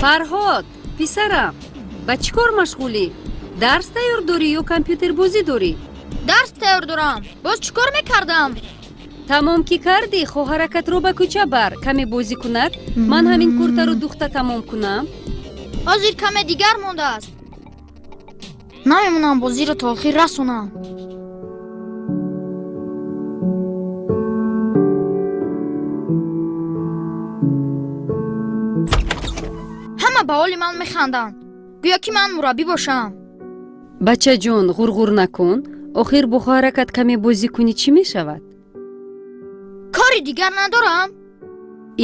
Фарҳод, писарам, ба чӣ кор машғулӣ? Дарс тайёр дорӣ ё компютербозӣ дорӣ? Дарс тайёр дорам, боз чӣ кор мекардам? Тамом ки кардӣ, хоҳаракатро ба кӯча бар, каме бозӣ кунад. Ман ҳамин куртаро духта тамом кунам. Ҳозир каме дигар мондааст. Намемонам бозиро то охир расонам. Ҳама ба ҳоли ман механданд, гӯё ки ман мураббӣ бошам. Бачаҷон, ғурғур накун. Охир бо хоҳаракат каме бозӣ кунӣ, чӣ мешавад? Кори дигар надорам.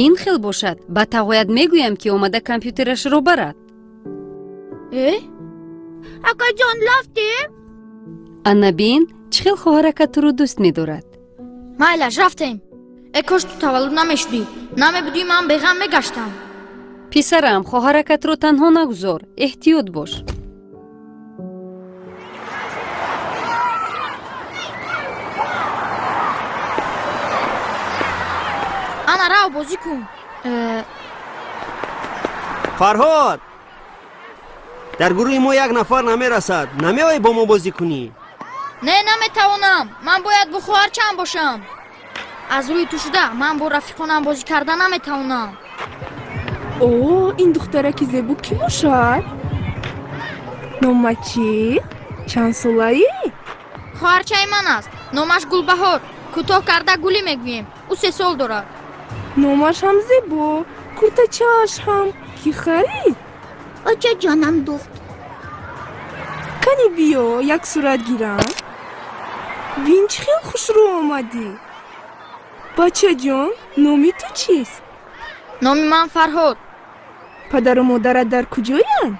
Ин хел бошад, ба тағоят мегӯям, ки омада компютерашро барад. Э, акаҷон, рафтем? Ана бин, чӣ хел хоҳаракат туро дӯст медорад. Майлаш, рафтем. Э, кош ту таваллуд намешудӣ, намебудӣ, ман беғам мегаштам. Писарам, хоҳаракатро танҳо нагузор, эҳтиёт бош. Ана, рав, бозӣ кун. Э, Фарҳод, дар гурӯҳи мо як нафар намерасад. Намеоӣ бо мо бозӣ кунӣ? Не, наметавонам. Ман бояд бо хоҳарчаам бошам. Аз рӯи ту шуда ман бо рафиқонам бозӣ карда наметавонам. О, ин духтараки зебо кӣ бошад? Номат чӣ? Чанд солаӣ? Хоҳарчаи ман аст, номаш Гулбаҳор, кӯтоҳ карда Гулӣ мегӯем. Ӯ 3 сол дорад. Номаш ҳам зебо, куртачааш ҳам. Кӣ харид? Очаҷонам духт. Кани биё, як сурат гирам. Бин, чӣ хел хушрӯ омадӣ. Бачаҷон, номи ту чист? Номи ман Фарҳод. Падару модарат дар куҷоянд?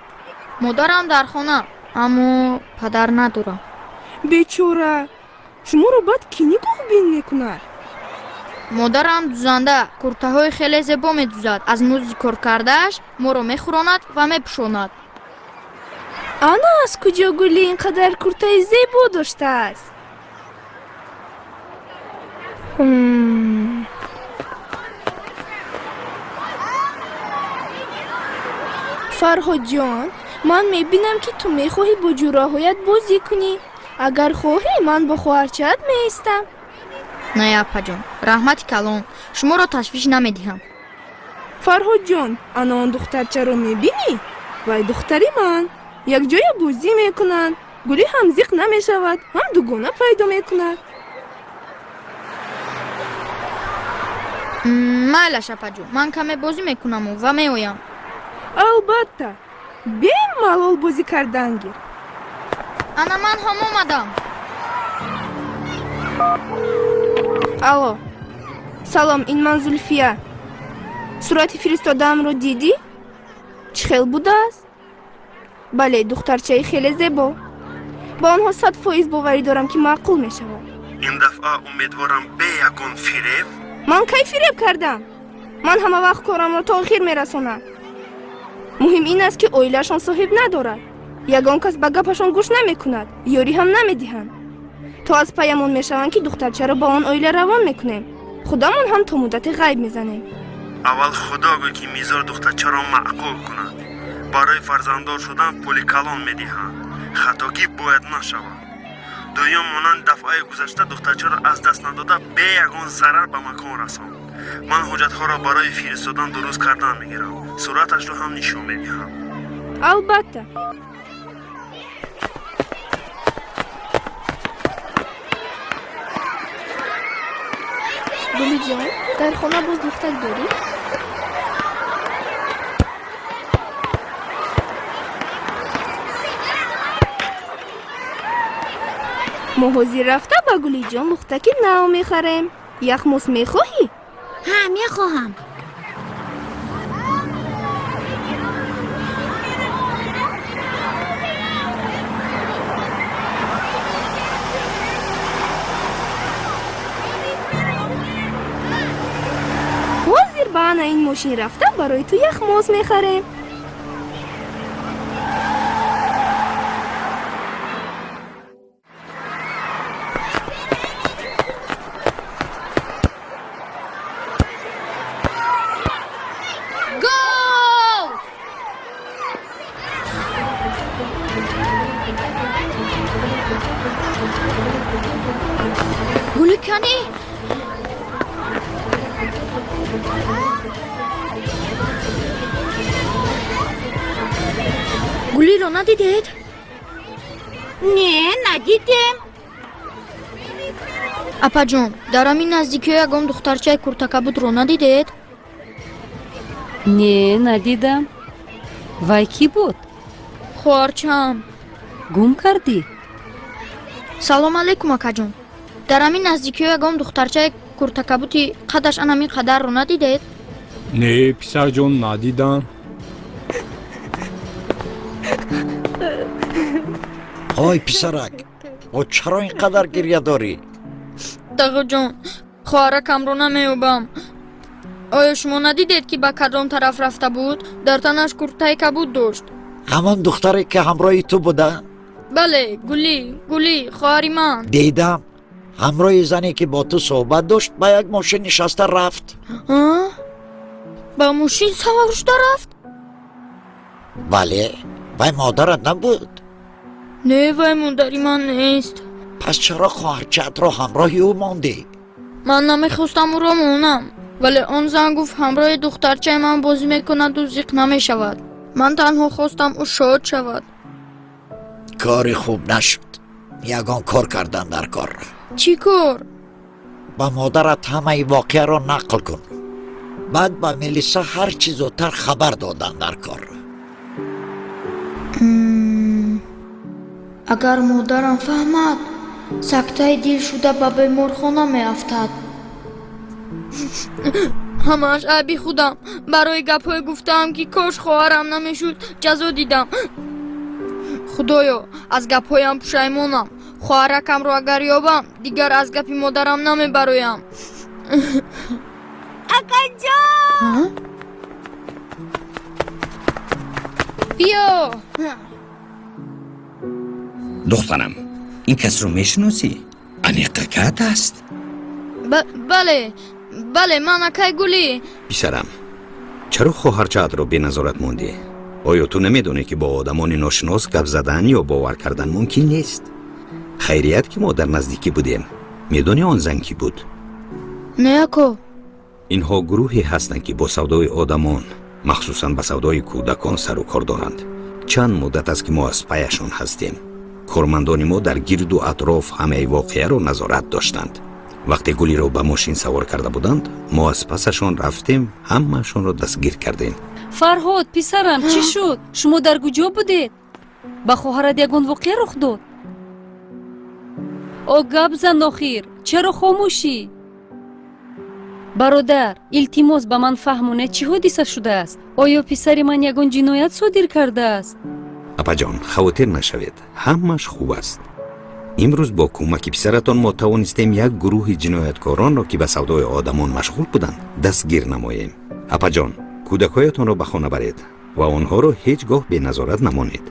Модарам дар хона, аммо падар надорам. Бечора, шуморо баъд кӣ нигоҳбин мекунад? Модарам дузанда, куртаҳои хеле зебо медузад. Аз музди коркардааш моро мехӯронад ва мепӯшонад. Ана аз куҷо Гулӣ ин қадар куртаи зебо доштааст? Фарҳодҷон, ман мебинам, ки ту мехоҳӣ бо ҷураҳоят бозӣ кунӣ. Агар хоҳӣ, ман бо хоҳарчаат меистам. Не, апаҷон, раҳмати калон, шуморо ташвиш намедиҳам. Фарҳодҷон, ана он духтарчаро мебинӣ? Вай духтари ман. Якҷоя бозӣ мекунанд. Гулӣ ҳам зиқ намешавад, ҳам дугона пайдо мекунад. Майлаш, апаҷон, ман каме бозӣ мекунаму ва меоям. Албатта, бемалол бозӣ кардан гир. Ана ман ҳам омадам. Алло, салом, ин ман Зулфия. Сурати фиристодаамро дидӣ? Чӣ хел будааст? Бале, духтарчаи хеле зебо. Ба онҳо 100% боварӣ дорам, ки маъқул мешавад. Ин дафъа умедворам, бе ягон фиреб. Ман кай фиреб кардам? Ман ҳама вақт корамро то охир мерасонам. Муҳим ин аст, ки оилаашон соҳиб надорад. Ягон кас ба гапашон гӯш намекунад, ёрӣ ҳам намедиҳанд. То аз паямон мешаванд, ки духтарчаро ба он оила равон мекунем, худамон ҳам то муддате ғайб мезанем. Аввал худо гӯй, ки Мизор духтарчаро маъқул кунад. Барои фарзанддор шудан пули калон медиҳанд, хатогӣ бояд нашавад. Дуюм, монанд дафъаи гузашта духтарчаро аз даст надода, бе ягон зарар ба макон расон. Ман ҳуҷҷатҳоро барои фиристодан дуруст кардан мегирам, сураташро ҳам нишон медиҳам. Албатта. Гулиҷон, дар хона боз лухтак дорӣ? Мо ҳозир рафта ба Гулиҷон лухтаки нав мехарем. Яхмос мехоҳӣ? Ҳа, мехоҳам. Ҳозир ба ана ин мошин рафта барои ту яхмос мехарем. Гол! Гули канӣ? Гулиро надидед? Не, надидем. Апаҷон, дар ҳамин наздикиҳо ягон духтарчаи куртакабудро надидед? Не, надидам. Вай кӣ буд? Хоҳарчаам. Гум кардӣ? Салом алейкум, акаҷон. Дар ҳамин наздикиҳо ягон духтарчаи куртакабути қадаш анамин қадарро надидед? Не, писарҷон, надидам. Ҳой писарак, о чаро ин қадар гирья дорӣ? Тағоҷон, хоҳаракамро намеёбам. Оё шумо надидед, ки ба кадом тараф рафта буд? Дар танаш куртаи кабуд дошт. Ҳамон духтаре ки ҳамроҳи ту буда? Бале, Гулӣ, Гулӣ, хоҳари ман. Дидам, ҳамроҳи зане ки бо ту суҳбат дошт, ба як мошин нишаста рафт. Ба мошин савор шуда рафт? Бале, вай модарат набуд? Не, вай модари ман нест. Пас чаро хоҳарчаатро ҳамроҳи ӯ мондӣ? Ман намехостам ӯро монам, вале он зан гуфт ҳамроҳи духтарчаи ман бозӣ мекунаду зиқ намешавад. Ман танҳо хостам ӯ шод шавад. Кори хуб нашуд. Ягон кор кардан дар кор. Чӣ кор? Ба модарат ҳамаи воқеаро нақл кун, баъд ба милиса ҳар чӣ зудтар хабар додан дар кор. Агар модарам фаҳмад, сактаи дил шуда ба беморхона меафтад. Ҳамааш айби худам. Барои гапҳое гуфтаам, ки кош хоҳарам намешуд, ҷазо дидам. Худоё, аз гапҳоям пушаймонам. Хоҳаракамро агар ёбам, дигар аз гапи модарам намебароям. Акаҷон! Биё. Духтарам, ин касро мешиносӣ? Аниқакат аст. Бале, бале, ман акай Гулӣ. Писарам, чаро хоҳарчаатро беназорат мондӣ? Оё ту намедонӣ, ки бо одамони ношинос гап задан ё бовар кардан мумкин нест? Хайрият, ки мо дар наздикӣ будем. Медонӣ, он зан кӣ буд? Не, ако. Инҳо гурӯҳе ҳастанд, ки бо савдои одамон, махсусан ба савдои кӯдакон сару кор доранд. Чанд муддат аст, ки мо аз паяшон ҳастем. Кормандони мо дар гирду атроф ҳамаи воқеаро назорат доштанд. Вақте Гулиро ба мошин савор карда буданд, мо аз пасашон рафтем, ҳамаашонро дастгир кардем. Фарҳод, писарам, чӣ шуд? Шумо дар куҷо будед? Ба хоҳарат ягон воқеа рух дод? О, гап зан охир, чаро хомӯшӣ? Бародар, илтимос, ба ман фаҳмонед, чӣ ҳодиса шудааст? Оё писари ман ягон ҷиноят содир кардааст? Апаҷон, хавотир нашавед, ҳамааш хуб аст. Имрӯз бо кӯмаки писаратон мо тавонистем як гурӯҳи ҷинояткоронро, ки ба савдои одамон машғул буданд, дастгир намоем. Апаҷон, кӯдакҳоятонро ба хона баред ва онҳоро ҳеҷ гоҳ беназорат намонед.